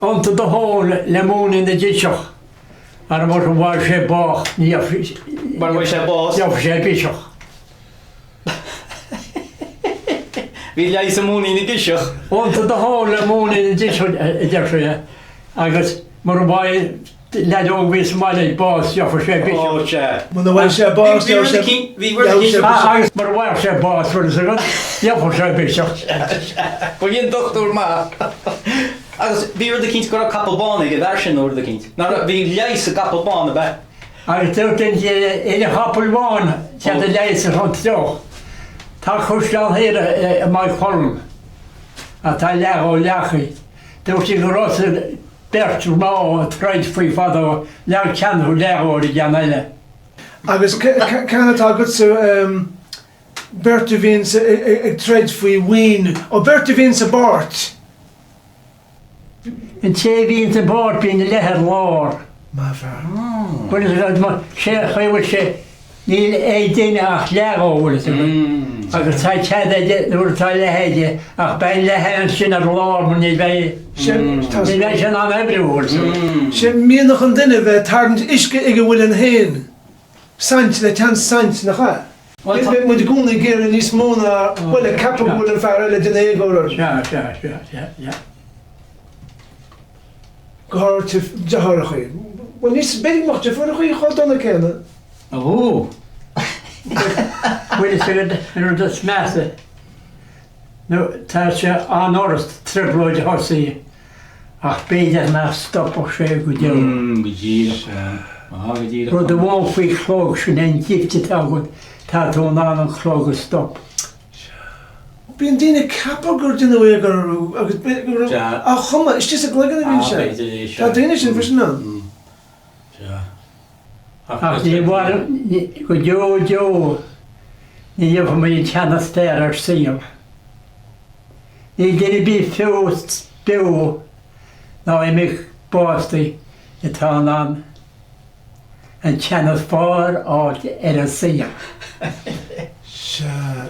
Iontaigh do thóin le múinín na gciseach, ara mura bhfaighidh sé bás ní Mura bhfaighidh sé bás. gheobhaidh sé biseach. Bhí leigheas i múinín na gciseach. Iontaigh do thóin le múinín na gciseach, a deir sé, agus mura bhfaighidh leaid óg a bhí sa mbaile bás gheobhaidh sé biseach. Ó, sea. Muna bhfaighidh sé bás gheobhaidh sé gheobhaidh sé biseach. Agus mura bhfaigheadh sé bás, bhfuil a fhios agat, gheobhaidh sé biseach. Ba shin dochtúir maith. Agus bhí rud eicínt go raibh capall bán ag an bhfear sin nó rud eicínt. Nach raibh, bhí leigheas i gcapall bán, ab ea? Agus dúirt an ina chapall bán téad a leigheas ar an triuch. Tá caisleán thiar i Maigh Cholm atá leath dhó leagtha. Dúirt sí go raibh beirt mhná ag troid faoi fadó, leag ceann acu leath dhó ar an gceann eile. Agus ceann atá agatsa, beirt a bhíonn ag troid faoi mhaoin, ó beirt a bhíonn sa bpáirt. An té a bhíonn sa bpáirt bíonn a leath ar lár. Maith fear. Bhfuil a fhios agat, sé an chaoi a bhfuil sé, níl ag duine ach leath dhó, bhfuil a fhios agat. Agus tá cead aige nuair atá leath aige ach beidh an leath ansin ar lár mar ní bheidh, ní bheidh sé in ann oibriú, bhfuil a fhios agat. Sé mianach an duine bheith ag tarraingt uisce ag a mhuileann féin. Saint le teann saint, nach ea? Bheadh muid i gcónaí ag iarraidh níos mó ná, bhuel, ag ceapadh go bhfuil an fear eile ag déanamh éagóir orainn. Sea, sea, sea, sea, sea. Go háirithe deartháireachaí. Bhuel, níos, b'fhéidir go mbeadh deirfiúrachaí chomh dona céanna. Ó! Bhuel, is é an rud is measa, nó tá sé an-fhurast trioblóid a thosaí. Ach b'fhéidir nach stopfadh sé go deo. Go díreach, go díreach. Rud amháin faoi chlog, sin é an gift atá agat, tá tú in ann an clog a stop. Bíonn daoine ag ceapadh gur déanadh éagóir orthu agus go raibh á chumadh istigh sa gcloigeann a bhíonn sé. Tá daoine sin freisin ann. Ach ní mhaireann go deo deo ní gheobhaimid an ceann is fearr ar saol. Níl duine ar bith fós beo ná imithe básaithe atá in ann an ceann is fearr a fháilt ar an saol. Sea.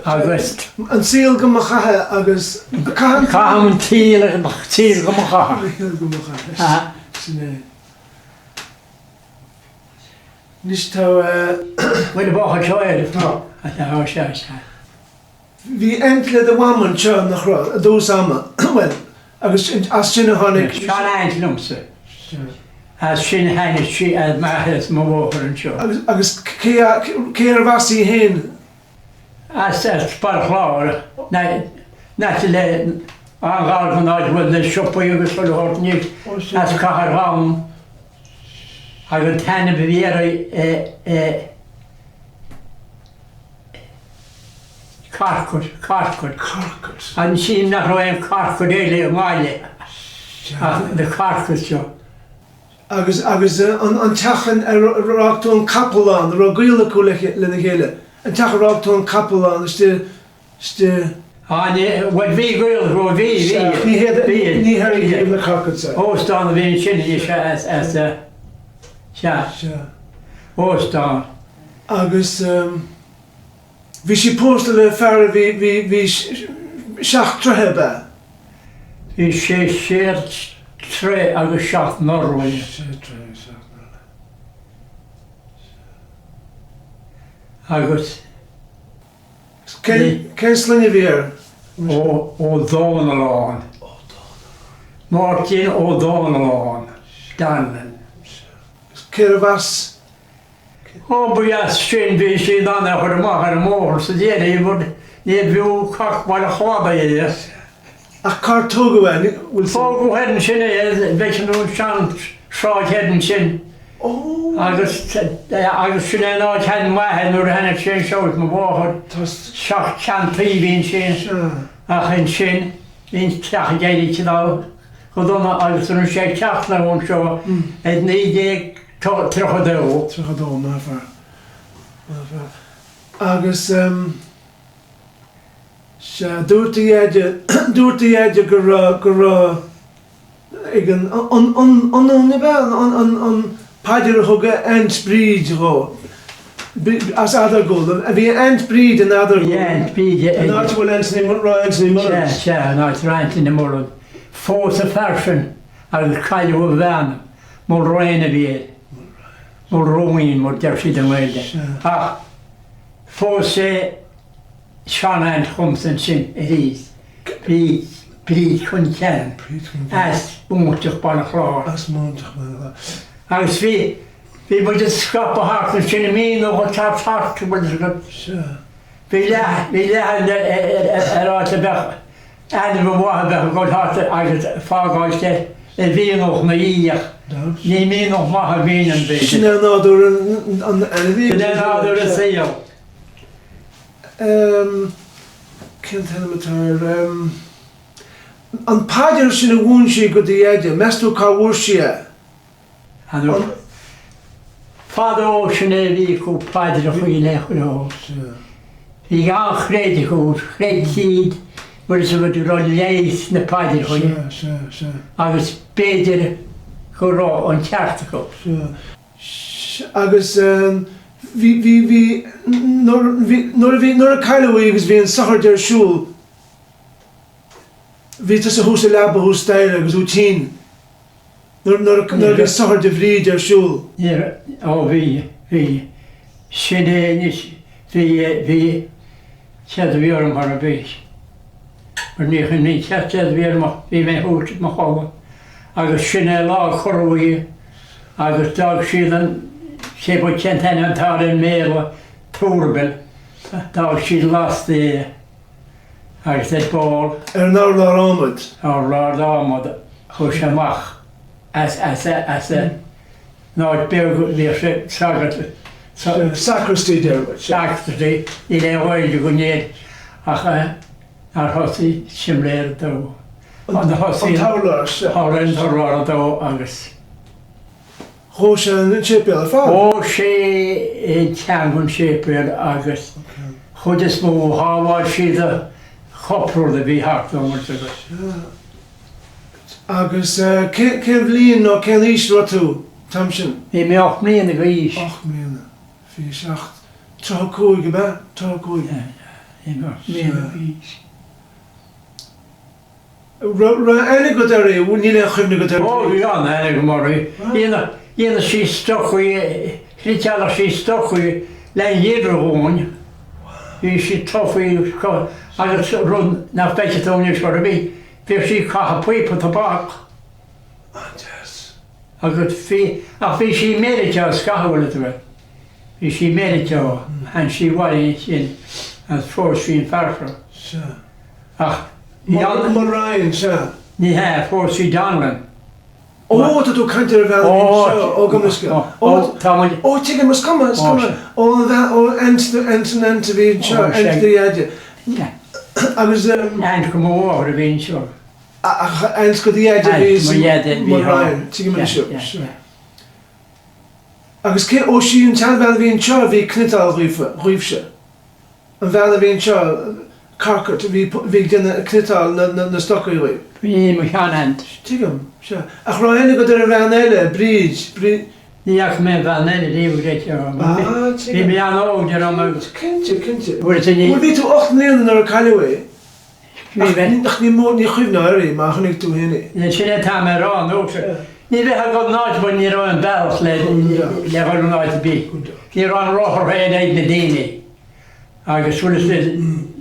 Agus. An saol go mo chaitheamh agus. Caithim an tsaol saol go mo chaitheamh. An saol go mo chaitheamh. Sin é. Anois tá. Bhfuil an báthar seo air? Tá. Tá, sea, sea. Bhí aint le do mham anseo, nach raibh, i dtús ama? Bhuel, agus as sin a tháinig. Sean-aint liomsa. As sin a tháinig sí, m'athair is mo mháthair anseo. Agus, agus cé, cé arbh as í fhéin? As, as Baile Chláir, in aice le, an-ghar don áit a bhfuil na siopaí agus chuile shórt anois, as Cathair Ghabhann. Agus an t-ainm a bhí uirthi, eh, Carcair, Carcair. Carcair. Ansin nach raibh aon Carcair eile i nGaillimh ach na Carcair seo. Agus, agus an, an teach ar fhág tú an capall ann, a raibh gaol acu le, lena chéile? An teach ar fhág tú an capall ann istigh, istigh. Ah, ní, bhuel bhí gaol acu, bhí, bhí. Sea, ní hiad, ní hé iad na Carcair, sea. Óstán a bhí ansin anois, as, as, sea. Sea. Óstán. Agus bhí sí pósta le fear a bhí, bhí, bhí seacht dtroithe, ab ea? Bhí sé sé troigh agus seacht n-orlaí. Sé troigh agus seacht n-orlaí. Agus. Cén, cén sloinne a bhí air? Ó, Ó Dónalláin. Ó Dónalláin. Máirtín Ó Dónalláin, Donlan. Cérbh as? Ó ba dheas sin, bhí sí in ann é a chur amach ar an mbóthar sa deireadh, but níorbh fhiú cac Bhaile Chladaigh é. Ach cár tógadh é? Ní, bhfuil sa. Tógadh thoir ansin é, bhfeiceann tú an sean-sráid thoir ansin. Ó! Agus, agus sin é an áit tháinig m'athair nuair a tháinig sé anseo is mo mháthair. Tá. Seacht ceann tuí a bhí ansin. Sea. Ach ansin, bhí an teach ag éirí cineál go dona agus rinne sé teach nua anseo i 19. 32. 32, maith fear. Maith fear. Agus ehm, sea, dúirt do dheaide, dúirt do dheaide go raibh, go raibh ag an, an, an, ionúin ab ea? An, an, an paidir a thug a aint Bríd dhó, as Eadargúl. Bhí a aint Bríd in Eadargúl. Bhí a aint Bríd An áit a bhfuil Anthony, raibh Anthony Mullins. Sea, sea, an áit a raibh Anthony Mullins. Phós an fear sin. Agus cailleadh a bhean, Mulrain a bhí air, Mulrooney mar deir siad i nGaeilge. Ach phós sé sean-aint dhomsa ansin arís, Bríd, Bríd Concannon, as Móinteach Baile Chláir. As Móinteach Baile Chláir. Agus bhí, bhí muid ag scaipeadh thart ansin i mí nó dhó teacht thart, bhfuil fhios agat. Sea. Bhí leath, bhí leath ar áit a bheadh Ainmhí mhaith a bheadh ag dul thart agus fágáilt ar mhianach na dhiaidh. Ní mianach maith a bhíonn ann, b'fhéidir. Sin é nádúr an ainmhí. Sin é nádúr an saoil. Cén t-ainm atá air? An paidir sin a mhúin sí go do dheaide, meas tú cá bhfuair sí é? An Fadó sin é a bhí acu paidreachaí le chuile shórt. Bhí an-chreideamh acu, chreid siad bhfuil fhios agat go raibh leigheas sna paidreachaí agus b'fhéidir go raibh an ceart acu. Agus bhí, bhí, bhí, nuair, bhí, nuair a bhí, nuair a cailleadh í agus bhí an sochraid ar siúl, bhí tusa thuas sa leaba thuas staighre agus tú tinn. Nuair a bhí sochraid Bhríd ar siúl. Ní raibh, ó bhí, bhí, sin é anois, bhí, bhí, céard a bhí orm thar ar bith, mar ní chuimhním ceart céard a bhí orm ach bhí mé thuas i mo chodladh agus sin é lá a cuireadh í agus d'fhág siad an, cé bith cén t-ainm atá air i mBéarla, turbine, d'fhág siad lasta é agus ar ball. Ar an urlár adhmaid. Urlár adhmaid. Chuaigh sé amach as as as an áit beag a bhíodh sé sagart Sacristy deir muid. Sacristy, níl aon Ghaeilge againn air ach nár thosaigh simléar ag dó. An t-urlár, sea. An t-urlár ag dó agus. Dhóigh sé an séipéal ar fad. Dhóigh sé an teanga an séipéal agus chuid is mó shábháil siad an cúpla rud a bhí thart ann agus. Agus cén bhliain nó cén aois a raibh tú an t-am sin? Bhí mé 8 mbliana d'aois. 8 mbliana. 27, 35 ab ea? 35. Bhí mé 8 mbliana d'aois. Raibh aithne agat uirthi? Níl aon chuimhne agat uirthi? Ó bhí an-aithne agam uirthi. Dhéanadh sí stocaí, chniotáladh sí stocaí le an gheimhreadh dhúinn. Bhí sí tofa agus rud nach bhfeicfidh tú anois ar bith, bhíodh sí ag caitheamh píopa tobac. An-deas. Agus bhí, ach bhí sí i Meiriceá scaitheamh, bhfuil fhios agat. Bhí sí i Meiriceá, tháinig sí abhaile ansin agus phós sí an fear seo. Sea. Ach bhí an. Mulryan, sea. Ní hea, phós sí Donlan. Ó, tá tú ag caint ar an bhean a bhí anseo, ó gabh mo leithscéal. Ó, tá muid. Ó, tuigim, is cuma, is cuma. Ó, an bhean, ó, aint, aint an aint a bhí anseo, aint do dheaide. Agus. Aint go mo mháthair a bhí anseo. Ach aint go do dheaide a bhí sa. Mo dheaide a bhí thall. Tuigim anois. Agus cé, ó sí an tseanbhean a bhí anseo a bhí ag cniotáil dhaoibhse. An bhean a bhí anseo, Carcaert, a bhí ag déanamh, ag cniotáil na stocaí dhaoibh. B'in í mo shean-aint. Tuigim, sea. Ach raibh aithne agat ar an bhean eile, Bríd, Bríd. Ní fhaca mé an bhean eile riamh go dtí seo. Ah, tuigim. Bhí mé an-óg, ní raibh mé. Cinnte, cinnte. Bhuel, bhí tú 8 mbliana nuair a cailleadh í. Ach ní mór, ní chuimhneofá uirthi má chonaic tú féin í. Sin é atá mé a rá, nó ní bheifeá ag dul in áit mar ní raibh aon bealach le dhul in áit ar bith. Ní raibh an rothar féin ag na daoine agus bhfuil fhios agat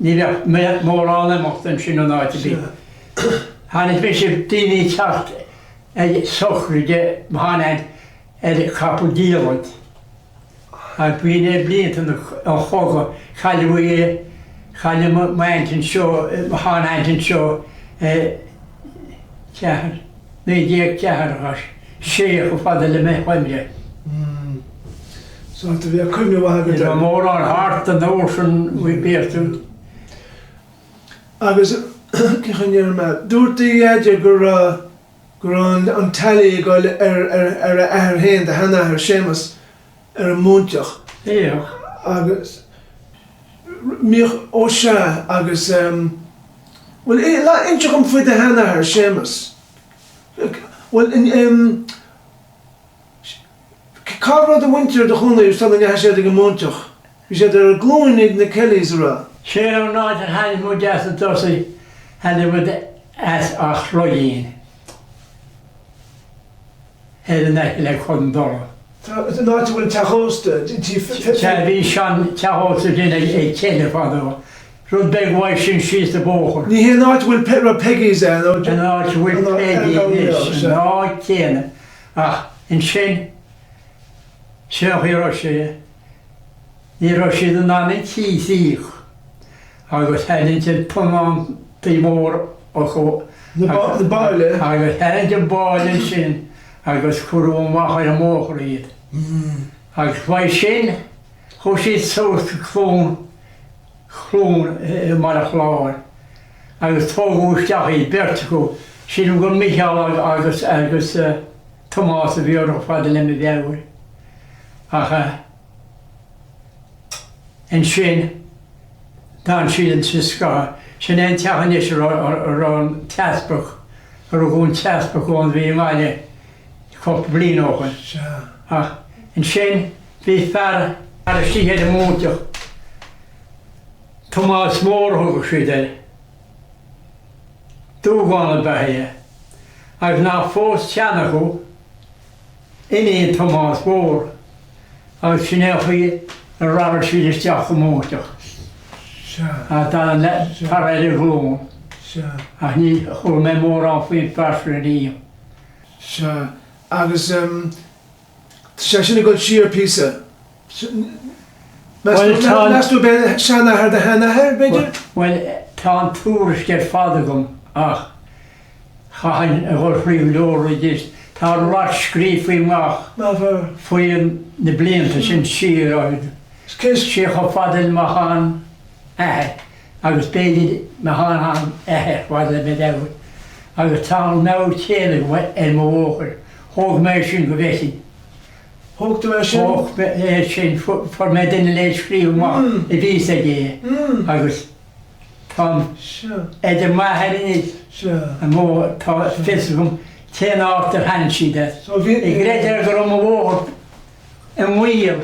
ní bheadh mórán imeachta ansin in áit ar bith. Tháinig mise daoine ag teacht ag sochraid mo shean-aint ar chapall diallait. Ach b'in é blianta an chogaidh, cailleadh í, cailleadh m'aint anseo, mo shean-aint anseo i ceathair, 1946 chomh fada le mo chuimhne. So tá bhí cuimhne mhaith agat air. Ní raibh mórán thart an uair sin, bhí tú. Agus cén chaoi a ndéarfaidh mé, dúirt do dheaide go raibh, go raibh an teailí ag dul ar ar a athair féin, do sheanathair, Séamus, ar an Móinteach. Bhíodh. Agus mbíodh, ó sea, agus em, bhuel, inis dom faoi do sheanathair, Séamus. Bhuel, em, cá raibh do mhuintir i do chónaí sula ndeachaigh siad ag an Móinteach? Bhí siad ar an gCluain ag na Kellys, a raibh? Sé an áit ar tháinig muid as i dtosaigh, tháinig muid as Áth Chloigín. Ar in aice le Conn Dara. Tá an áit a bhfuil an teach ósta, tí Sea, bhí sean teach ósta sin ag Kelly fadó. Rud beag uaidh sin síos an bóthar. Ní hé an áit a bhfuil raibh Peggy's ann nó. An áit a bhfuil Peggy anois, an áit chéanna. Ach ansin, sé an chaoi a raibh sé, ní raibh siad in ann an cíos a íoc agus tharraing an tionóntaí mór acu Na báille. Agus tharraing an báille ansin agus cuireadh amach ar an mbóthar iad. Agus uaidh sin chuaigh siad suas go Cluain Chluain i mBaile Chláir agus tógadh isteach iad, beirt acu, sílim gur Micheál agus agus Tomás a bhí orthu fada le mo mheabhair. Ach ansin d'fhan siad ansin scaitheamh. Sin é an teach anois a raibh an t-easpag, a rugadh an t-easpag ann a bhí i nGaillimh cúpla bliain ó shin. Ach ansin bhí fear istigh ar an Móinteach, Tomás Mór a thugadh siad air. Dúgán ab ea é. Agus nár phós ceann acu iníon Tomás Mhór agus sin é an chaoi a rachaidh siad isteach go Móinteach. Ach d'fhan an fear ar a ghlúin. Ach ní chuala mé mórán faoin fear sin riamh. Sea. Agus tá sé sin ag dul siar píosa. Bhuel, tá an. Meas tú ab é seanathair do sheanathair, b'fhéidir? Bhuel, tá an tuairisc ar fad agam ach chaithfinn a dhul thrí go leor rudaí. Tá roinnt scríofa amach faoi na blianta sin siar agus siar chomh fada le mo sheanathair agus b'fhéidir mo shean-sheanathair chomh fada le mo mheabhair. Agus tá an meabhair chéanna agam ar mo mháthair. Thóg mé sin go bhfeicfinn. Thóg tú é sin? Thóg mé é sin, fuair mé duine le scríobh amach a bhí fhios aige é agus tá idir m'athair anois an mháthair, tá fios agam cén áit ar tháinig siad as. Creidtear go raibh mo mháthair i ngaol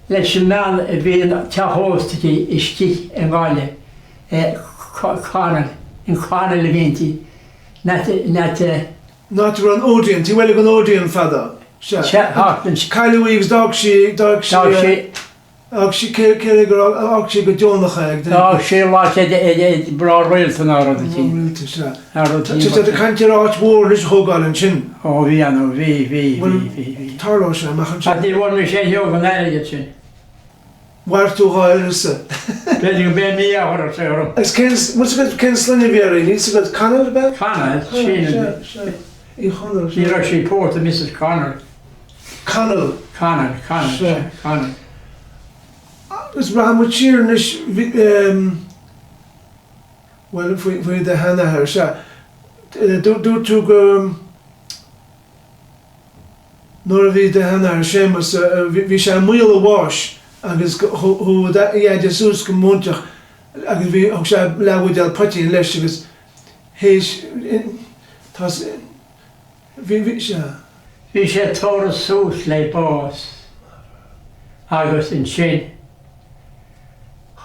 leis an mbean a bhí an teach ósta aici istigh i nGaillimh, Connell, an Connell a bhí inti, in aice. An áit a raibh an Odeon, taobh eile den Odeon fadó. Sea. Sea, thart ansin. Cailleadh í agus d'fhág sí, d'fhág sí, D'fhág sí. d'fhág sí, cé, cé gur fhág sí go deonach é ag duine. D'fhág sí lait ag, ag, ag mná rialta ná rud eicínt. Mná rialta, sea. Ná rud Tá siad ag caint ar áit mhór anois a thógáil ansin. Ó bhí ann, ó bhí, bhí, bhí, bhí, bhí. Tarlóidh sé amach anseo. Ach ní bhfuair mise aon cheo den airgead sin. Mhair tú dhá uireasa. B'fhéidir go mb'é mí-ádh a raibh sé orm. Agus cén, bhfuil 's agat cén sloinne a bhí uirthi? Níl 's agat, Connell ab ea? Connell, sin. Sea, sea. Uí Chonaill, sea. Ní raibh sí pósta, Mrs Connell. Connell. Connell, Connell, sea, Connell. Agus rachaidh muid siar anois, bhí, bhuel, faoi, faoi do sheanathair, sea. Dúirt tú go. Nuair a bhí do sheanathair Séamus, bhí sé i mbaol a bháis agus chuaigh do dheaide suas go Móinteach agus bhí, thug sé leathbhuidéal poitín leis agus théis, tá, bhí, bhí, sea. Bhí sé tabhartha suas le bás agus ansin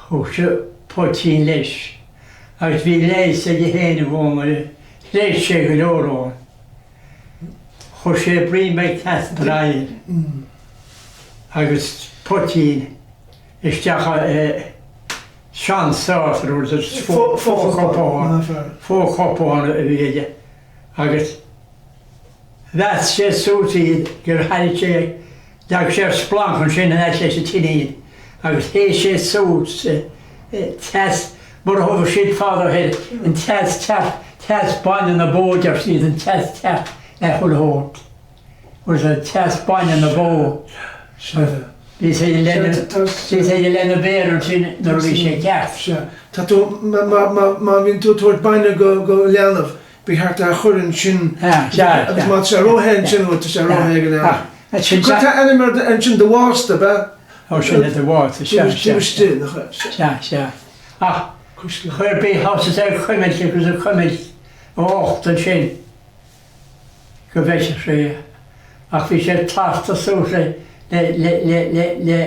thug sé poitín leis agus bhí leigheas aige féin i gcónaí, thréig sé go leor ann. Chuir sé braon beag teas braon agus poitín isteach i sean-saucer fo-chupán, fo-chupán a bhí aige agus mheasc sé suas iad gur thairrig sé, leag sé ar splanc ansin in aice leis an tine iad agus théigh sé suas teas mar a thugadh siad fadó air, an teas ceart, teas bainne na bó a deir siad, an teas ceart le chuile shórt. Agus an teas bainne na bó. Bhí sé lena, bhí sé lena mhéar ansin nuair a bhí sé ceart. Sea. Tá tú, má bhíonn tú ag tabhairt bainne go leanbh, ba cheart é a chur ansin. Sea, Agus má tá sé róthe ansin uait, tá sé róthe ag an leanbh. Cuir tá ainm ar ansin do mhásta, ab ea? Ó sin é do mhásta, sea, sea. Taobh istigh, nach ea? Sea, sea. Ach chuir bith thosaigh sé ag cuimilt agus ag cuimilt a ucht ansin go bhfeicfeadh sé é. Ach bhí sé tarta suas le, le, le, le, le, le.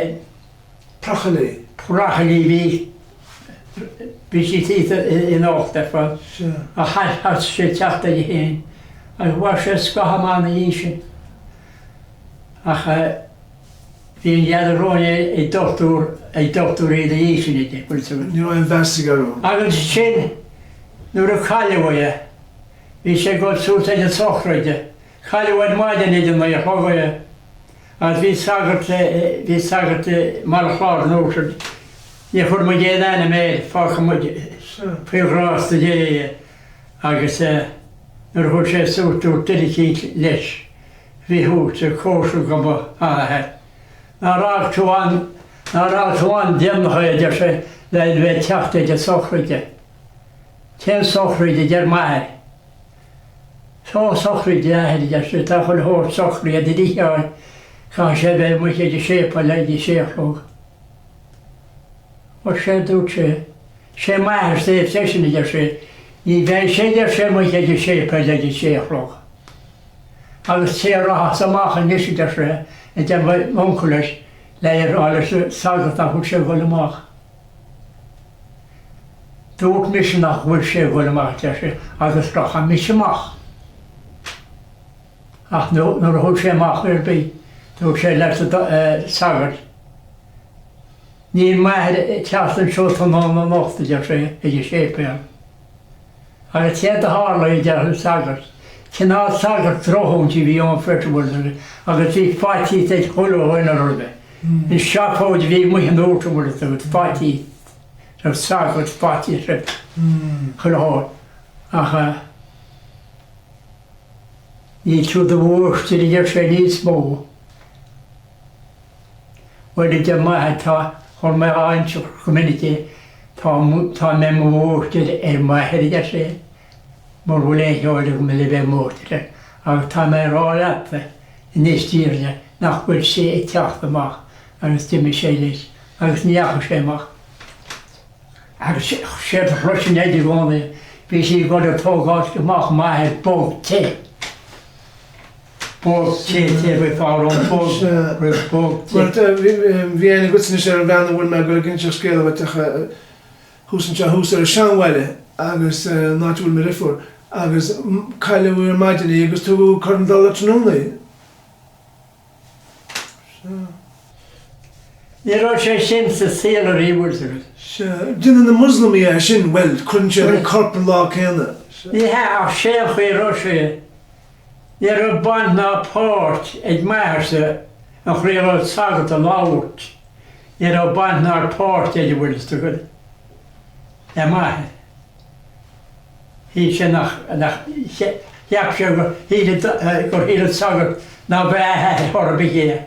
Prachaillí. Prachaillí, bhí, bhí sí thíos ina ucht ar fad. Sea. Ach thosaigh sé ag teacht air féin agus mhair sé scaitheamh maith ina dhiaidh sin. Ach bhí an ghealach romhainn ag dochtúir, ag dochtúirí ina dhiaidh sin aige, bhfuil 'fhios agat. Ní raibh aon mheas aige orthu. Agus ansin nuair a cailleadh é, bhí sé ag dul suas ag an sochraid. Cailleadh ar maidin ag an 9 a chlog é agus bhí sagart, bhí sagart i mBaile Chláir an uair sin, ní chuir muid aon ainm air, fágfaidh muid faoi ghrásta Dé é agus nuair a chuaigh sé suas dúirt duine eicínt leis, bhí thuas ag cóisir go mo athair. Nár fhág tú an, nár fhág tú an-déanach é, a deir sé, le bheith ag teacht ag an sochraid. Cén sochraid, a deir m'athair. Tá sochraid d'athair, a deir sé, tá chuile shórt socruithe ag do dheartháir, caithfidh sé a bheith amuigh ag an séipéal ag a sé a chlog. Ó sea, a dúirt sé, sé m'athair é freisin, a deir sé, ní bheidh sé, a deir sé, amuigh ag an séipéal ag a sé a chlog. Agus cé a rachas amach anois, a deir sé, a deir m'uncail leis, le a rá leis an sagart nach bhfuil sé ag dul amach. Dúirt mise nach bhfuil sé ag dul amach, a deir sé, agus rachaidh mise amach. Ach nuair a chuaigh sé amach ar bith, dúirt sé leis an sagart, Níl m'athair ag teacht anseo tráthnóna anocht, a deir sé, ag an séipéal. Agus céard a tharla, a deir an sagart. Cineál sagart drochmhúinte a bhí ann freisin, bhfuil 'fhios agat, agus bhí faitíos ag chuile dhuine roimhe. An seafóid a bhí amuigh an uair sin, bhfuil 'fhios agat, faitíos roimh sagart, faitíos roimh chuile shórt. Ach níl tú do mháistir, a deir sé, níos mó. Bhuel, a deir m'athair, tá, chuir mé á inseacht go minic é, tá, tá mé mo mháistir ar m'athair, a deir sé, mura bhfuil aon cheo eile agam le bheith mo mháistir air, agus tá mé ag rá leatsa anois díreach nach bhfuil sé ag teacht amach agus d'imigh sé leis agus ní dheachaigh sé amach. Agus séard a chloisinn Neide i gcónaí, bhí sí ag dul ag tógáil amach m'athair bog te. Bog te te roimh amhrán bog roimh bog te. Bhí aithne agatsa anois ar an bhean a bhfuil mé ag dul ag inseacht scéal dhuit ach thuas anseo thuas ar an seanbhaile agus an áit a bhfuil mo dheirfiúr agus cailleadh ar maidin í agus tugadh Corn Dála tráthnóna í. Sea. Ní raibh sé sin sa saol ariamh, bhfuil 'fhios agat. Sea. Déanann na Muslamaigh é sin, bhuel, cuireann siad an corp an lá céanna. Ní hea, ach sé an chaoi a raibh sé. Ní raibh baint ná páirt ag m'athairse an chaoi a raibh sagart ag labhairt, ní raibh baint ná páirt aige bhfuil 'fhios agat, le m'athair. Shíl sé nach, nach, cheap sé gur shíl an, gur shíl an sagart ná ba ea a athair chor ar bith é.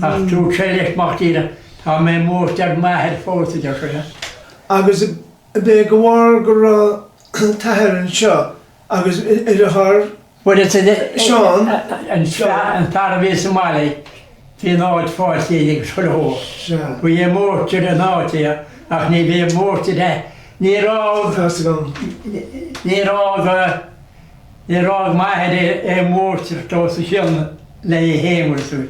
Ach dúirt sé leis amach díreach, tá mé mórtasach ar m'athair fós, a deir sé. Agus ab é go bharr go raibh t'athair anseo Agus a dheartháir Bhuel is Seán. An fear a bhí sa mbaile bhí an áit faighte aige agus chuile shórt. Sea. Ba é mórtir an áit é ach ní bhí mórtir é. Níor fhág. Tá 'fhios agam. Níor fhág níor fhág m'athair é mórtir os a chionn le é féin bhfuil 'fhios agat.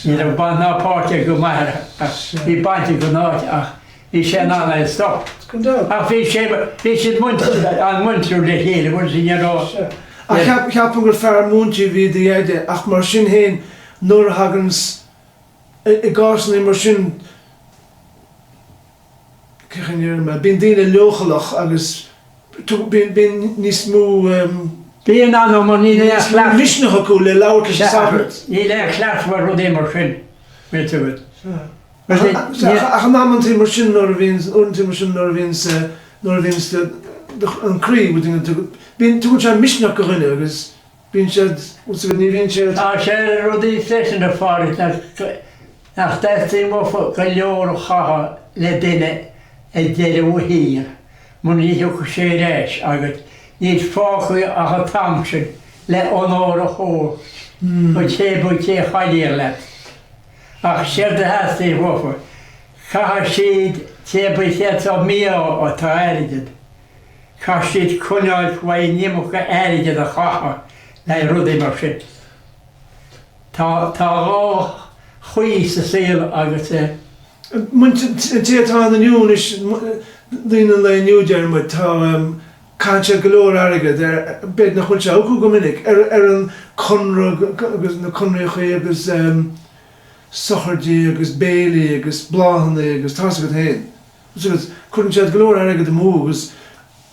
Ní raibh baint ná páirt ag m'athair ach bhí baint ag an áit ach Bhí sé in ann é a stop. Ach bhí sé, bhí siad muinteartha, an-mhuinteartha le chéile, bhfuil 'fhios agat, ní raibh. Ach cheap, cheapfainn gur fear múinte a bhí i do dheaide ach mar sin féin nuair a thaganns, i gcásanna mar sin, cén chaoi a ndéarfaidh mé, bíonn daoine leochaileach agus bíonn, bíonn níos mó, Bíonn ann mar níl aon níos mó misneach acu le labhairt leis an sagart. Níl aon chleachtadh ar rudaí mar sin, bhfuil 'fhios agat. Ach in amantaí mar sin nuair a bhíonns, uaireantaí mar sin nuair a bhíonns, nuair a bhíonns an croí, bíonn, tugann sé misneach go dhuine agus bíonn siad, bhfuil 's agat, ní bhíonn siad. Tá sé ar rudaí freisin a Phádraig nach dteastaíonn uafa go leor a chaitheamh le duine ag deireadh a shaoil mura dtiocfaidh sé ar ais agat níl fágtha ach an t-am sin le onóir a thabhairt do cé bith cé a chailleadh leat. Ach séard a theastaíonn uafa, caithfidh siad cé bith cé atá mí-ádh atá airgead, caithfidh siad coinneáil faoi an iomarca airgead a chaitheamh le rudaí mar sin. Tá tá dhá chaoi sa saol agus eh. An té atá ann inniu anois, daoine an lae inniu, deir muid, tá. Caitheann siad go leor airgead ar, b'fhéidir nach bhfuil sé acu go minic, ar ar an conradh agus na conraíochaí agus sochraidí agus béilí agus bláthanna agus tá's agat féin. Agus cuireann siad go leor airgead amú agus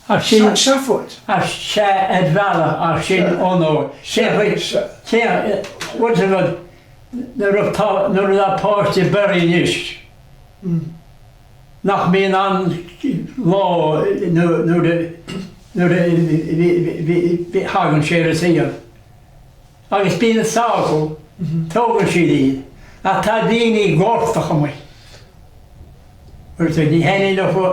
Ach sin, seafóid. ach sea ar bhealach ach sin onóir. Cé chaoi, cé, bhfuil 's agat, nuair atá, nuair atá páiste beirthe anois, nach mbíonn an lá nuair a thagann sé ar an saol. Agus bíonn a fhios acu, tógann siad iad. Ach tá daoine gortach amuigh. Ní thaitníonn leofa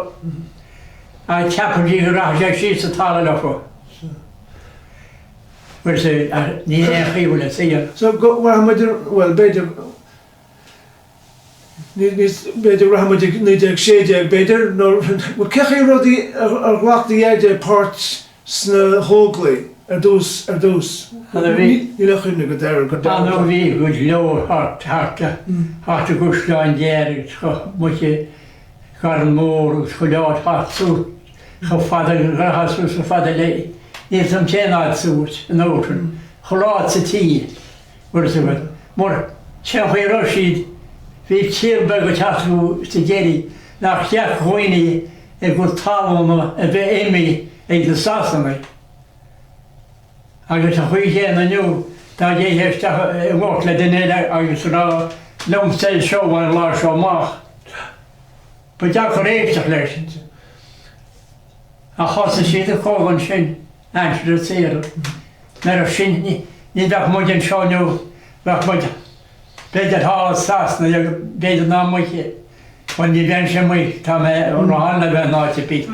ach ceapann siad go rachaidh sé síos sa talamh leofa. Níl aon chaoi a bhfuil an saol. So go rachaidh muid ar, bhuel b'fhéidir, B'fhéidir go rachaidh muid ag 1916, b'fhéidir, nó bhuel cé chaoi rudaí ar ghlac do dheaide páirt sna hÓglaigh ar dtús, ar dtús? Níl aon chuimhne agat air go deimhin. Nó bhí go leor thart, thart, thart i gCaisleán Ghearr agus chomh muice Garrán Mór agus chuile áit thart suas chomh fada go rachfá suas chomh fada le níl 's a'm cén fhad suas an uair sin, chuile áit sa tír. Bhfuil fhios agat, mar cén chaoi a raibh siad, bhí tír beag ag teacht acu sa deireadh nár cheart dhaoine a gcuid talúna a bheith imithe ag na Sasanaigh. Agus an chaoi chéanna inniu, dá dtéifeá isteach i ngort le duine eile agus a rá liomsa é seo an lá seo amach, ba deacair éisteacht leis. Ach thosaigh siad an cogadh ansin. Aimsir an tsaoire. Murach sin, ní bheadh muid anseo inniu, bheadh muid b'fhéidir thall i Sasana agus b'fhéidir ná mbeadh, bhuel ní bheinnse amuigh, tá mé róshean le bheith in áit ar bith.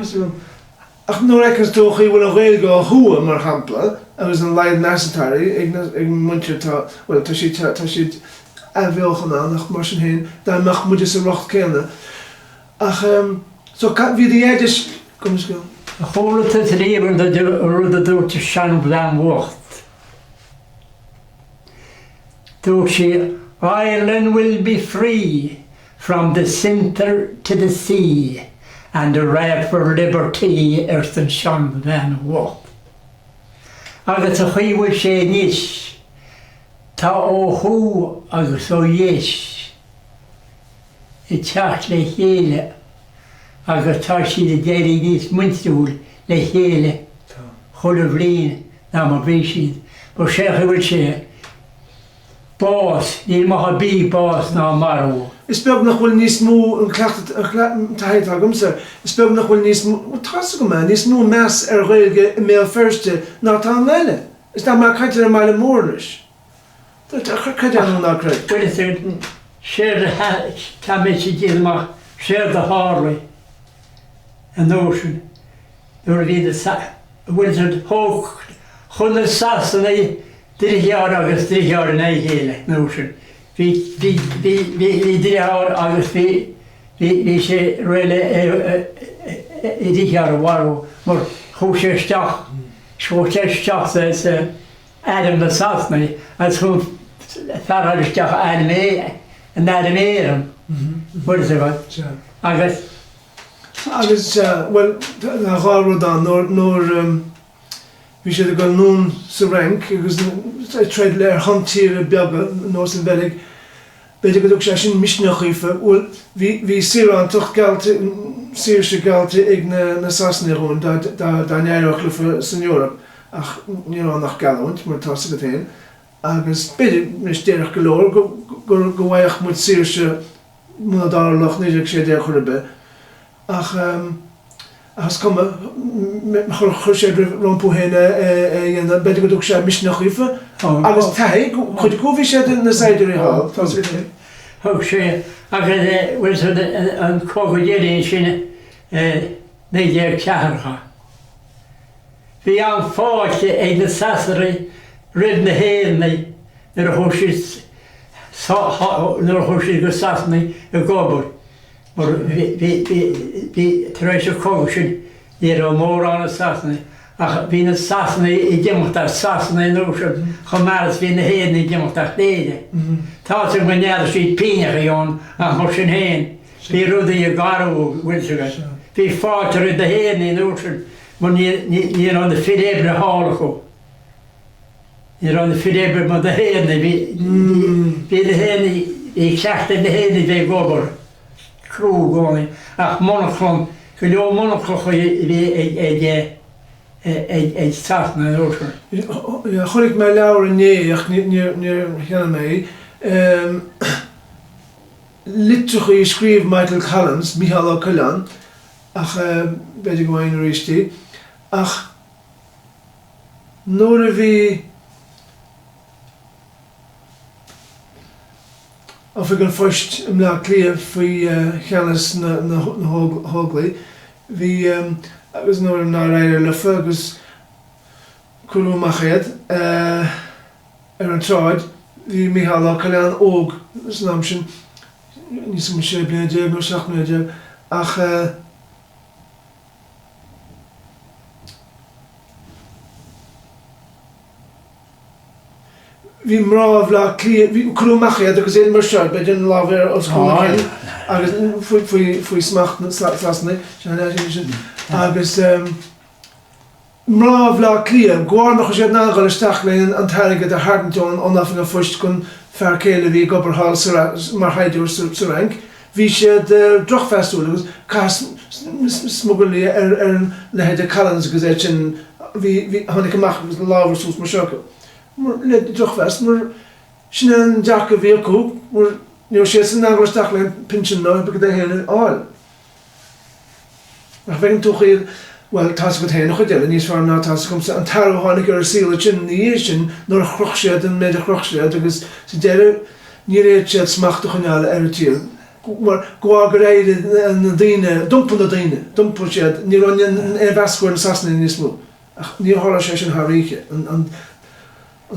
Ach nuair a fheiceanns tú an chaoi a bhfuil an Ghaeilge ó thuaidh, mar shampla, agus an laghad meas atá uirthi ag na, ag an muintir atá, bhuel, tá siad, tá siad athbheochan ann ach mar sin féin, dá mbeadh muide sa riocht céanna, Ach so bhí do dheaide gabh mo leithscéal. Ar chuala tusa riamh an rud a dúirt an seanbhean bhocht? Dúirt sí, Ireland will be free from the centre to the sea and hurrah for liberty arsa an seanbhean bhocht. Agus an chaoi a bhfuil sé anois, tá ó thuaidh agus ó dheis. ag teacht le chéile agus tá siad ag éirí níos muintriúil le chéile chuile bhliain ná mar bhí siad. Mar sé an chaoi a bhfuil sé, bás, níl maith ar bith bás ná marú. Is beag nach bhfuil níos mó, an cleachtadh, an taithí atá agamsa, is beag nach bhfuil níos mó, bhuel tá's agam é, níos mó meas ar Ghaeilge i mBéal Feirste ná atá i nGaillimh. Is tá mé ag caint ar an mbaile mór anois. Creid é nó ná creid. Bhuel is séard a tá mise ag déanamh amach, séard a tharlaigh an uair sin nuair a bhí na bhfuil siad thóg chuir na Sasanaigh driotháir agus driotháir in aghaidh a chéile an uair sin. Bhí bhí bhí bhí bhí driotháir agus bhí bhí bhí sé réidh le a dhriotháir a mharú mar chuaigh sé isteach chuaigh sé isteach sa sa Airm na Sasanaigh agus chuaigh fear eile isteach airm in Airm Éireann, bhfuil fhios agat, agus. Agus, bhuel, tá dhá rud ann, nuair, nuair bhí siad ag dul anonn sa Fhrainc agus ag troid le ar shon tíre beaga nós an Bheilg, B'fhéidir go dtug sé sin misneach dhaofa. Bhuel, bhí, bhí saorántacht geallta, saoirse geallta ag na, na Sasanaigh dhúinn dá, dá, dá n-éireodh leofa san Eoraip, ach ní raibh ann ach geallúint, mar tá's agat féin. Agus b'fhéidir, anois déarfadh go leor go, go, go bhfaigheadh muid saoirse muna dtarlódh 1916 chor ar bith. Ach, ach is cuma, chuir siad rompu féin é a dhéanamh, b'fhéidir go dtug sé misneach dhaofa, agus taithí, cuid acu bhí siad ina saighdiúirí thall, tá 's agat. Thug sé, agus bhfuil 's agat an cogadh deiridh sin i 1914. Bhí an-fháilte ag na Sasanaigh roimh na hÉireannaigh nuair a chuaigh siad nuair a chuaigh siad go Sasana ag obair. Mar bhí, bhí, bhí, tar éis an chogaidh sin, ní raibh mórán i Sasana, ach bhí na Sasanaigh ag imeacht as Sasana an uair sin chomh maith is bhí na hÉireannaigh ag imeacht as Éire. Tá 's agam go ndearna siad pínneachaí ann ach mar sin féin, bhí rudaí ag athrú, bhfuil 's agat. Bhí fáilte roimh na hÉireannaigh an uair sin mar ní ní raibh na fir oibre thall acu. Ní raibh na fir oibre mar na hÉireannaigh, bhí bhí na hÉireannaigh, bhí cleachtadh ar na hÉireannaigh bheith ag obair crua i gcónaí ach monarchan, go leor monarchacha a bhí ag ag ag ag Sasana an uair sin. Chonaic mé leabhar inné ach níor níor cheannaigh mé é. Litreachaí a scríobh Michael Collins, Mícheál Ó Coileáin, ach b'fhéidir go bhfaighinn arís í. Ach nuair a bhí Oifig an Phoist i mBleá Cliath faoi cheannas na hÓglaigh, bhí, agus nuair nár éirigh leofa agus cuireadh amach iad, ar an tsráid. Bhí Mícheál Ó Coileáin óg san am sin, níos mó 16 bliana nó 17 mbliana, ach bhí mná Bhaile Átha Cliath, bhí, cuireadh amach iad agus iad mar seo, b'fhéidir an lámh ar os cionn an chinn agus faoi, faoi, faoi smacht na Sasanaigh, sin, agus. Mná Bhaile Átha Cliath, de bharr nach raibh siad in ann dul isteach le an t-airgead a tharraingt ón Oifig an Phoist don fear céile a bhí ag obair thall mar shaighdiúir sa Fhrainc, bhí siad drochmheasúil agus caitheadh smugairlí ar an leithéid de Collins agus iad sin, bhí, tháinig amach agus na lámha suas mar seo acu mar le drochmheas mar sin é an dearcadh a bhí acu mar ní raibh siadsan in ann dul isteach le an pinsean ná pé é a fháil. Nach bhfeiceann tú chaoi, bhuel, tá's agat féin an chuid eile níos fearr ná tá's agamsa, an t-athrú a tháinig ar an saol ansin ina dhiaidh sin nuair a shroich siad an méid a shroich siad agus sa deireadh níor fhéad siad smacht a choinneáil ar an tír mar de bharr gur éirigh na daoine, d'iompaigh na daoine, d'iompaigh siad, ní raibh aon mheas acu ar na Sasanaigh níos mó. Ach níor tharla sé sin thar oíche, an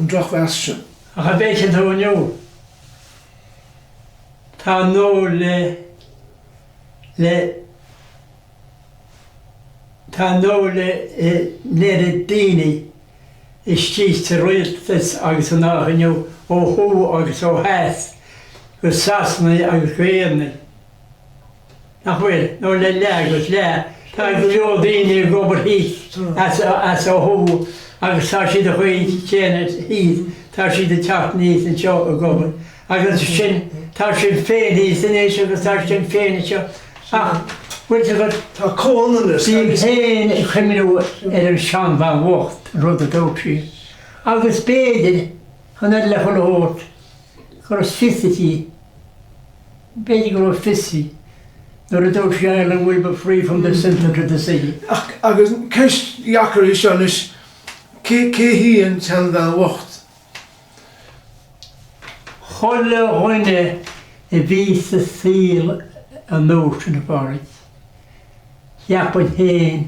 drochmheas sin. Ach an bhfeiceann tú inniu, tá nó le. le Tá nó le oiread daoine istigh sa rialtas agus san áit inniu ó thuaidh agus ó theas go Sasanaigh agus go Éireannaigh. Nach bhfuil? Nó le leath agus leath. Tá go leor daoine ag obair thíos as as ó thuaidh agus tá siad an chaoi chéanna thíos, tá siad ag teacht aníos anseo ag obair. Agus sin, tá Sinn Féin thíos anois agus tá Sinn Féin anseo. Ach, bhfuil fhios agat, Tá comhionannas bím féin ag cuimhniú ar an seanbhean bhocht, an rud a dúirt sí. Agus b'fhéidir, chun aire le chuile shórt, go raibh fios aici, b'fhéidir go raibh fios aici, nuair a dúirt sí Ireland will be free from the centre to the sea. Ach, agus ceist dheacair í seo anois, cé, cé hí an tseanbhean bhocht? Chuile dhuine a bhí sa saol an uair sin, a Phádraig, cheapfainn féin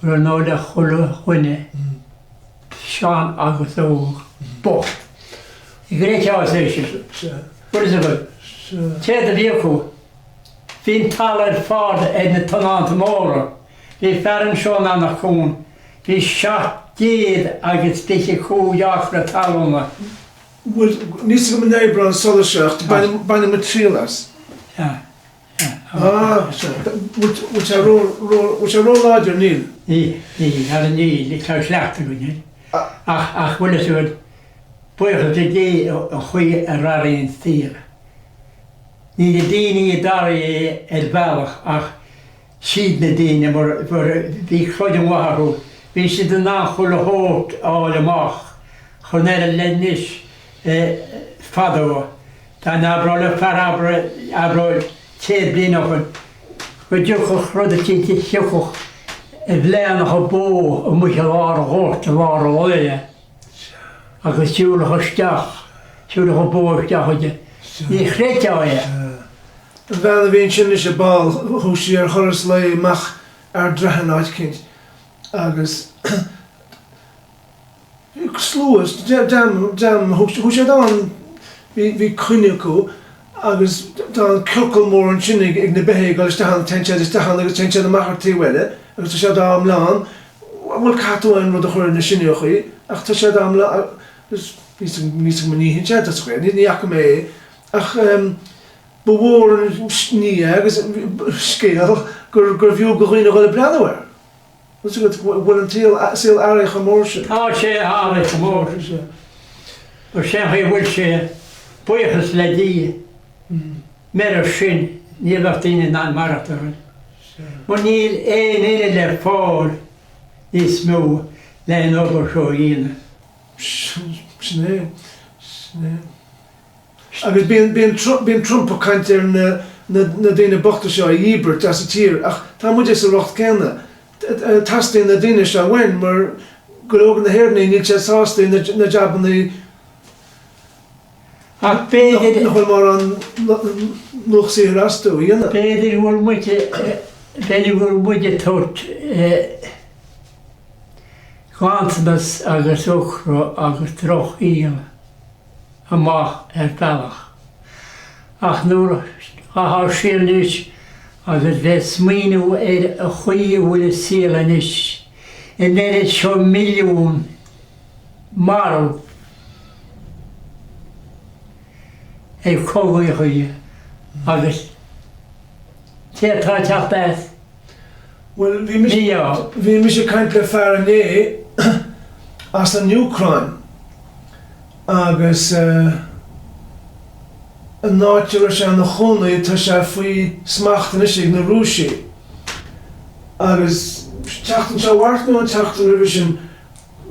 go raibh nó le chuile dhuine, sean agus óg, bocht. An gcreidfeá é sin? Bhfuil fhios agat? Céard a bhí acu? Bhí an talamh ar fad ag na tionónta móra. Bhí fear anseo in Eanach Cuain Bhí 725 acra talúna. Bhuel, níl 's agam an oibreoidh an solas seo ach bainfidh muid triail as. Yeah, yeah. Ah, sea. Bhfuil sé ró, ró, bhfuil sé ró-láidir? Níl. Níl, níl, ara níl, tá cleachtadh againn air. Ach, ach bhfuil fhios agat, buíochas le Dé an chaoi a raibh an saol. Ní na daoine a d'athraigh é ar bhealach ach siad na daoine mar bhí cloigeann mhaith orthu, bhí siad in ann chuile shórt a fháil amach, chun aire le anois fadó, dá n-abródh le fear abródh 100 bliain ó shoin, go dtiocfadh rud eicínt a thiocfadh i bhfleánnacha bó amuigh i lár an ghoirt i lár an lae agus shiúlfadh isteach, shiúlfadh an bó isteach chuige. Ní chreidfeá é. An bhean a bhí ansin anois ar ball, chuaigh sí ar thuras lae amach Ard Raithin áit eicínt agus bhí slua, dream, dream, chuaigh siad ann, bhí, bhí coinne acu agus tá an ciorcal mór ansin ag, ag na beithígh ag dul isteach ann, téann siad isteach ann agus téann siad amach ar taobh eile agus tá siad á mbleán, bhuel caithfidh tú aon rud a chur ar na sineochaí ach tá siad á mbleán agus níl 's agam an itheann siad as a ní fhaca mé é ach. Ba mhór an ní é agus scéal. gur gurbh fhiú do dhaoine dhul ag breathnú air. Bhfuil 's agat, go bhfuil an tsaol, saol athraithe chomh mór sin. Tá sé athraithe chomh mór. Mar sin chaoi a bhfuil sé, buíochas le Dia. Murach sin ní bheadh daoine in ann maireachtáil. Mar níl aon duine le fáil níos mó le an obair seo a dhéanamh. Sin é. Sin é. Agus bíonn, bíonn, bíonn Trump ag caint ar na, na, na daoine bochta seo a dhíbirt as an tír ach tá muide sa riocht céanna. Teastaíonn na daoine seo uainn mar go leor de na hÉireannaigh níl siad sásta na, na jabannaí Ach b'fhéidir. nach bhfuil mórán luach saothair astu a dhéanamh. B'fhéidir go bhfuil muid, b'fhéidir go bhfuil muid ag tabhairt ganntanas agus ocra agus drochshaol amach ar bhealach. Ach nuair a ghabhfá siar anois agus bheith ag smaoineamh ar an chaoi a bhfuil an saol anois, an oiread seo milliún marbh ag cogaíochaí agus cé atá ag teacht as? Bhuel, bhí mise, bhí mise ag caint le fear inné as an Úcráin agus an áit a raibh sé ina chónaí tá sé faoi smacht anois ag na Rúisigh agus tseachtain seo thart nó an tseachtain roimhe sin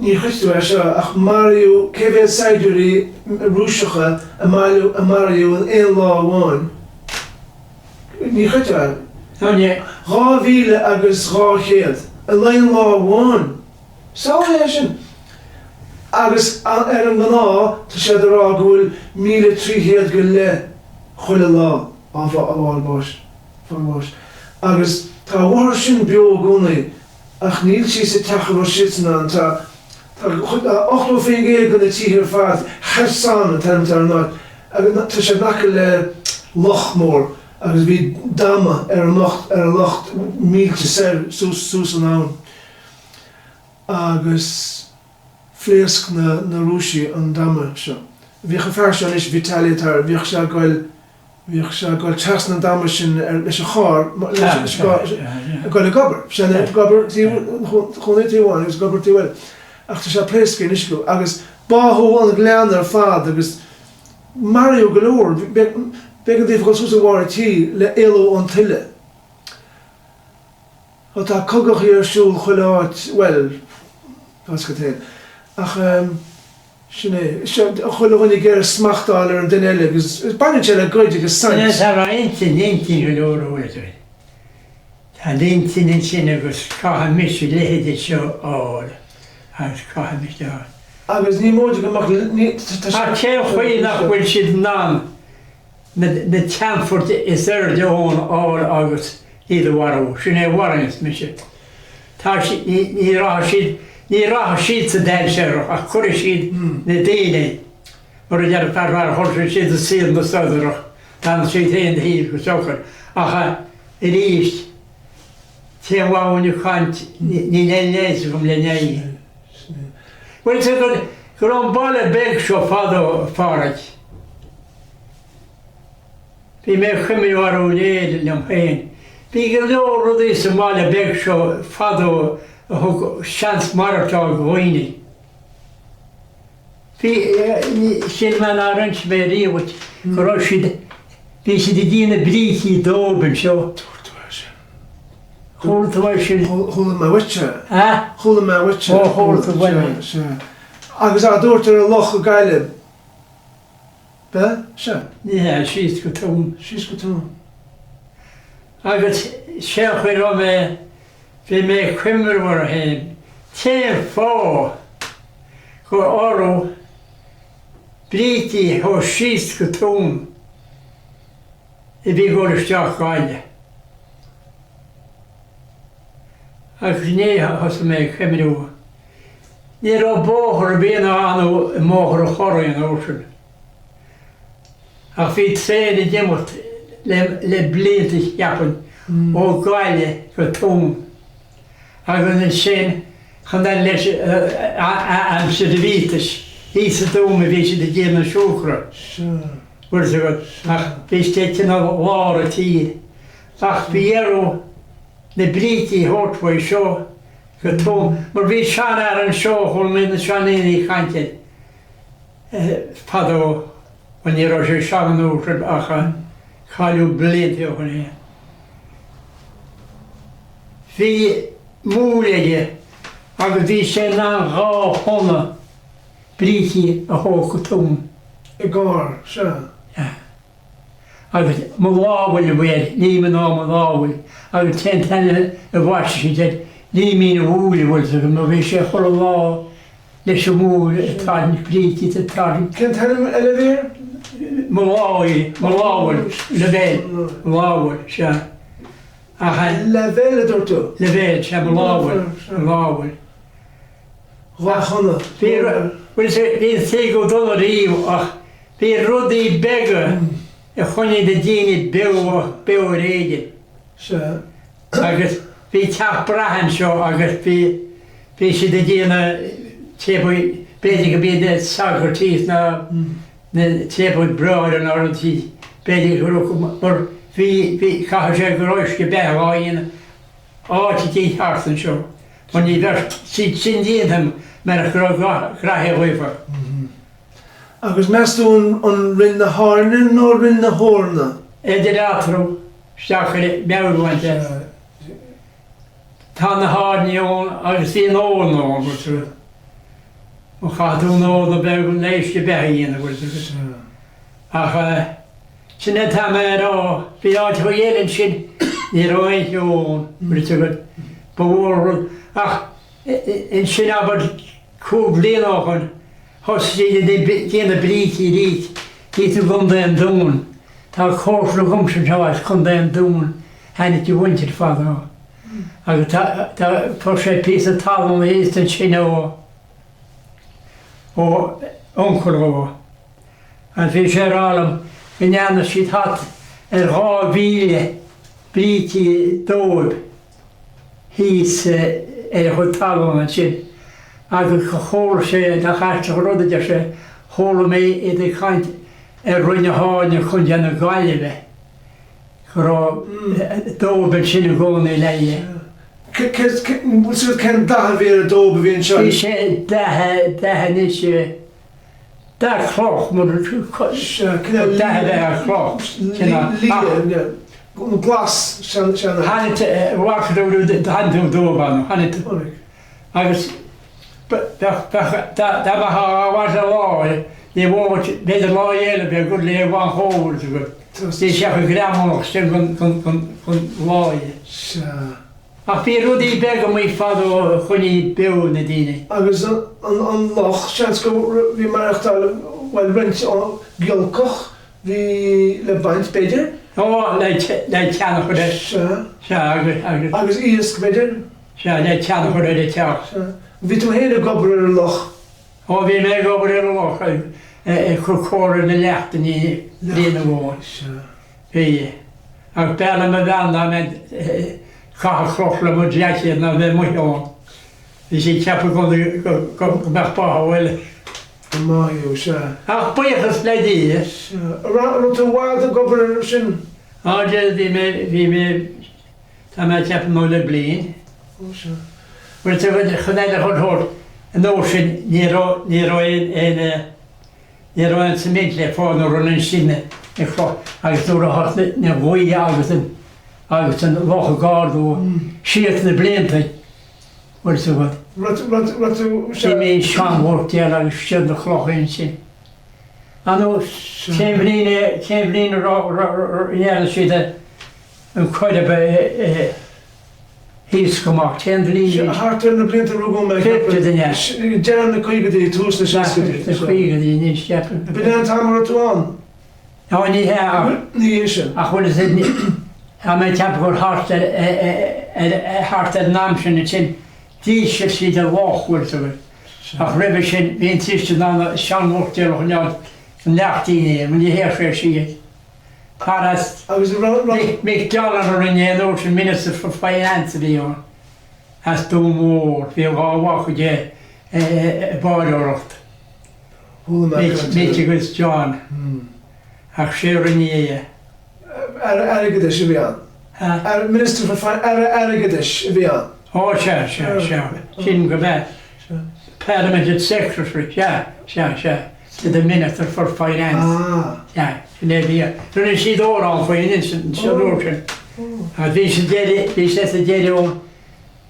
Ní chreidfidh tú é seo, ach maraíodh, cé mhéad saighdiúirí Rúiseacha a maraíodh in aon lá amháin? Ní chreidfeá é. 2,000 agus 200 in aon lá amháin! Samhlaigh é sin! Agus ar an ngnáth, tá siad ag rá go bhfuil 1,300 go leith chuile lá á fháil bháis, fáil bháis. Agus tá a mháthair sin beo i gcónaí. Ach níl sí sa teach a raibh siadsan ann. Tá 80% de na tithe ar fad, Kherson an t-ainm atá ar an áit, agus tá sé in aice le loch mór agus bhí dama ar an loch, ar an loch mílte soir suas suas an abhainn agus phléasc na na Rúisigh an dama seo. Bhíodh an fear seo anois, Vitaly atá air, bhíodh sé ag goil Bhíodh sé ag goil trasna an dama sin leis an charr, leis an gcarr, ag goil ag obair. Bhí sé ag obair taobh, chónaí taobh amháin agus ag obair taobh eile. Ach tá sé pléasctha anois acu agus báthadh an gleann ar fad agus maraíodh go leor. B'éigean daofa dhul suas ar bharr an tí le éalú ón tuile. Ó tá cogaidh ar siúl chuile áit, bhuel, tá 'fhios agat féin. Ach. Sin é. Seo, chuile dhuine ag iarraidh smacht a fháil ar an duine eile agus baineann sé le goid agus saint. Tá intinn, intinn go leor uaidh. Tá an intinn ansin agus caithfidh mise a leithéide seo a fháil agus caithfidh mise a fháil. Agus ní móide go mbeadh, ní, tá sé. Ach cén chaoi nach bhfuil siad in ann na ceannfoirt is airde ann a fháil agus iad a mharú. Sin é a mharaíonns mise. Tá siad, ní, ní rachaidh siad, ní rachaidh siad sa dainséarach ach cuirfidh siad na daoine, mar a deir fear fear, chuirfidh siad i saol na sodhrach, d'fhan siad féin taobh go socair. Ach arís, cén mhaith dhúinn ag caint, níl aon leigheas agam le n-aghaidh. Bhfuil 'fhios agat go raibh an baile beag seo fadó, a Pháraic. Bhí mé ag cuimhniú arú aréir liom féin. Bhí go leor rudaí sa mbaile beag seo fadó a thug seans maireachtáil do dhaoine. Bhí, shíl mé nár inis mé riamh dhuit go raibh siad, bhí siad ag déanamh brící dóib anseo. Dúirt tú é sin. Chuala tú é sin? Chuala mé uait é. A? Chuala mé uait é. Ó, chuala tú uaim é. Sea. Agus á dúirt ar an loch i Gaillimh. B'ea? Sea. Ní hea, síos go Tuam. Síos go Tuam. Agus sé an chaoi a raibh mé, bhí mé ag cuimhneamh orm féin, cén fáth gur orthu brící a thabhairt síos go Tuam a bhí ag dul isteach Gaillimh. Agus inné thosaigh mé ag cuimhneamh. Ní raibh bóthar ar bith ann i mBóthar an Churraigh an uair sin. Ach bhí traein ag imeacht le blianta cheapfainn ó Ghaillimh go Tuam agus ansin chun dul leis aimsir an bhiatais thíos i dTuam a bhí siad ag déanamh an siúcra. Bhfuil 'fhios agat ach bhí sé cineál lár an tír. Ach bhí orthu. na brící a thabhairt uaidh seo go Tuaim mar bhí seanfhear anseo a chuala mé na seandaoine ag caint air fadó, bhuel ní raibh sé sean an uair sin ach cailleadh blianta ó shin é. Bhí múil aige agus bhí sé in ann 2 thonna brící a thabhairt go Tuaim. I gcarr, sea. Sea. Agus Mo Lámhail a bhí air, Liam nó Mo Lámhail, agus cén t-ainm a bhaist siad air, Liamín a' Mhúil, bhfuil 'fhios agat, mar bhí sé chuile lá leis an mhúil ag tarraingt brící is ag tarraingt. Cén t-ainm eile a bhí air? Mo Lámhail, Mo Lámhail, Lavelle, Mo Lámhail, sea. Ach. Lavelle a dúirt tú? Lavelle, sea, Mo Lámhail, Mo Lámhail. Dhá thonna. Bhí, bhfuil 'fhios agat, bhí an saol go dona riamh ach bhí rudaí beaga a choinnigh na daoine beo ach beo ar éigean. Sea. Agus bhí teach braiche anseo agus bhí, bhí siad ag déanamh téapaí, b'fhéidir go mb'iad na sagairt thíos ná na téapaí bráithre ná rud thíos, b'fhéidir go raibh, mar bhí, bhí, caithfidh sé go raibh uisce beatha á dhéanamh áit eicínt thart anseo. Mar ní bheadh siad sin déanta marach go raibh graithe dhaofa. Agus meas tú an Rinn na hAirne nó Rinn na hEorna? Idir eatarthu, isteach ar meabhrúint é. Tá na hAirní ann agus bhí an Eorna ann, bhfuil tú. Má chaithfidh tú an Eorna beag an uisce beatha a dhéanamh, bhfuil tú. Ach sin é atá mé a rá, bhí áiteacha eile ansin, ní raibh aon cheo ann, bhfuil fhios agat, ba mhór an rud. Ach ansin abair cúig bliana ó shoin, thosaigh siad ag déanamh brící arís thíos i gContae an Dúin. Tá comharsa agamsa anseo as Contae an Dúin, tháinig a mhuintir fadó. Agus tá, tá, fuair sé píosa talún thíos ansin ó, ó uncail dhó. Agus bhí sé ag rá liom go ndearna siad thart ar 2,000 brící dóib thíos ar a chuid talún ansin agus go chuala sé, nach aisteach an rud a deir sé, chuala mé iad ag caint ar Rinn na hAirne, Contae na Gaillimhe, go raibh dóib ansin i gcónaí le. Cén dath a bhí ar an dóib a bhí anseo? Bhí sé dath, dath anois. Dath cloch, mar dath a bheith ar chloch. Liath, nó glas, sean. Tháinig tú dóib ann, tháinig tú. Agus dá mbeifeá á bhaint le láí, ní mhó, b'fhéidir lá eile bheadh gur le bhain chomh agat. Bhí sé chomh greamannach sin gon láí. Sea. Ach bhí rudaí beaga amuigh fadó a choinnigh beo na daoine. Agus an loch, seans go bhí maireachtáil, bhuel, roinnt giolcach bhí le baint, b'fhéidir? Ó, le teann a chur ar. Sea. Sea, agus, agus. Agus iasc, b'fhéidir? Sea, le teann a chur ar an teach. Sea. Bhí tú féin ag obair ar an loch? Ó, bhí mé ag obair ar an loch, ag cur cóir ar na leachtanna bliain amháin. Sea. Bhí. Ach b'fhearr le mo bhean dá mbeinn ag caitheamh cloch le mo jhaicéad ná bheith amuigh ann. Bhí sí ag ceapadh i gcónaí go mbeadh báthadh eile. Go maith thú, sea. Ach buíochas le Dia. Sea. An raibh tú i bhfad ag obair air sin? Á, dia, bhí mé, bhí mé, tá mé ag ceapadh nó le bliain. Ó, sea. Bhuel, chun eile a chur, an uair sin ní raibh, ní raibh aon, aon, Ní raibh aon cement le fáil nó rud ansin ag cloch agus nuair a thosaigh na gaoth agus an agus an loch ag ardú síos na blianta bhfuil fhios agat. Rud rud rud tú Bhí mé i seanmhoirtéal agus siad na clocha ansin. Ar ndóigh cén bhliain é cén bhliain a raibh a dhearna siad an Coirib a thíos go maith. Cén bhliain Sea, thart ar na blianta a rugadh mé, ceapaim. Deireadh na caogaidí, tús na seascaidí. Na caogaidí anois, ceapaim. B'in é an t-am a raibh tú ann? Ó, ní hea ach. Ní hé sin. Ach bhfuil fhios a'd, tá mé ag ceapadh gur thart ar, ar, thart ar an am sin ansin, d'ísigh siad an loch, bhfuil fhios agat. Ach roimhe sin, bhí an t-uisce in ann an seanmhoirtéal a choinneáil san leachtíní, ní théadh sé síos. Paras. Agus an raibh, raibh. McDonald a rinne é an uair sin, Minister for Finance a bhí ann, as Dún Mór, bhí a dhá mhac aige ag báireoireacht, Chuala mé caint air. Mick agus John, ach sé a rinne é. Aire airgeadais a bhí ann. Aire, Minister for Fin, Aire Airgeadais a bhí ann. Ó, sea, sea, sea. Sin go mbeadh Parliamentary Secretary, sea, sea, sea, to the Minister for Finance. Ah. Sea, sin é a bhí ann. Rinne siad amhrán faoi anois, an uair sin. Agus bhí sé deireadh, bhí sé sa deireadh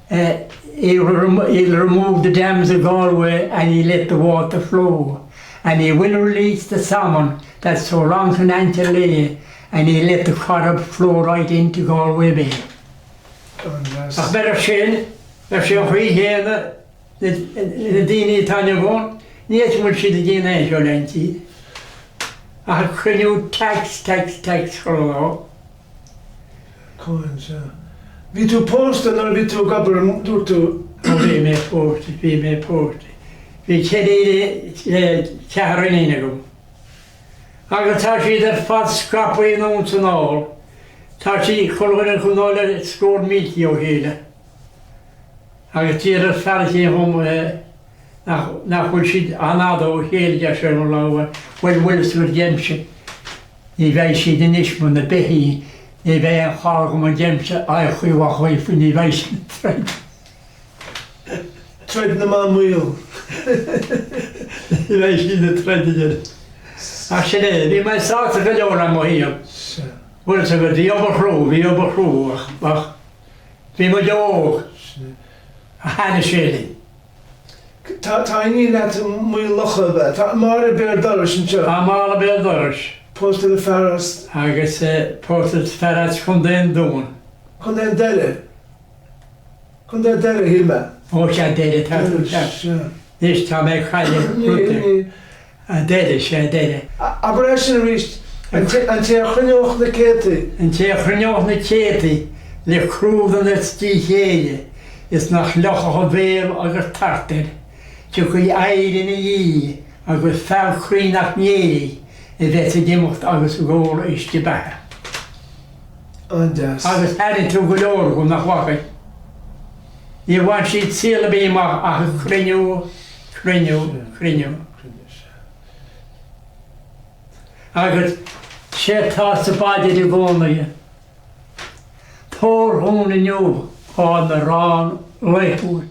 ann, He removed the dams of Galway and he let the water flow and he will release the salmon that so long in lay and he let the Corrib flow right into Galway Bay. Ach b'fhearr sin, bheadh sé an chaoi chéanna na daoine atá inniu ann, ní fheicim bhfuil siad ag déanamh aon cheo le an tír. Ach ag cruinniú tax, tax, tax chuile lá. Cáin, sea. Bhí tú pósta nuair a bhí tú ag obair, dúirt tú. Ó bhí mé pósta, bhí mé pósta. Bhí ceithre, ceathrar iníon agam. Agus tá siad ar fad scaipthe anonn 's anall. Tá siad, chuile dhuine acu ná le scór míltí ó chéile. Agus d'iarr fear eicínt dhom nach, nach bhfuil siad an-fhada ó chéile, deir sé liom lá amháin, bhuel, bhfuil fhios agat, deirimse, Ní bheidh siad anois mar na beithígh, ní bheidh aon chall agam a deirimse, aghaidh chuí mhaith dhaofa, ní bheidh siad ag troid. Troid na mban maol. Ní bheidh siad ag troid a deirim. Ach sin é, bhí mé sásta go leor le mo shaol. Bhfuil fhios agat, bhí obair chrua, bhí obair chrua ach bhí muid óg, thaitnigh sé linn. Tá tá iníon leat i Maoil Locha ab ea? Tá Máire béal dorais anseo. Tá Máire béal dorais. Pósta le fear as. Agus pósta le fear as Contae an Dúin. Contae an Doire. Contae Doire, shíl mé. Ó sea, Doire, tá tú ceart. Anois tá mé ag cailleadh rud. Doire, sea, Doire. Abair é sin arís, an té a chruinneodh na céadtaí. An té a chruinneodh na céadtaí le cruatan is díchéille is nach fhliuchfadh a bhéal agus tart air, tiocfaidh éire ina dhiaidh agus fear croí nach n-éireoidh a bheas ag imeacht agus ag ól uisce beatha. An-deas. Agus airigh tú go leor acu nach bhfacaidh. Níor bhain siad saol ar bith amach ach ag cruinniú, cruinniú, cruinniú. Agus sé atá sa bpaidir i gcónaí, Tabhair dhúinn inniu ár n-arán laethúil.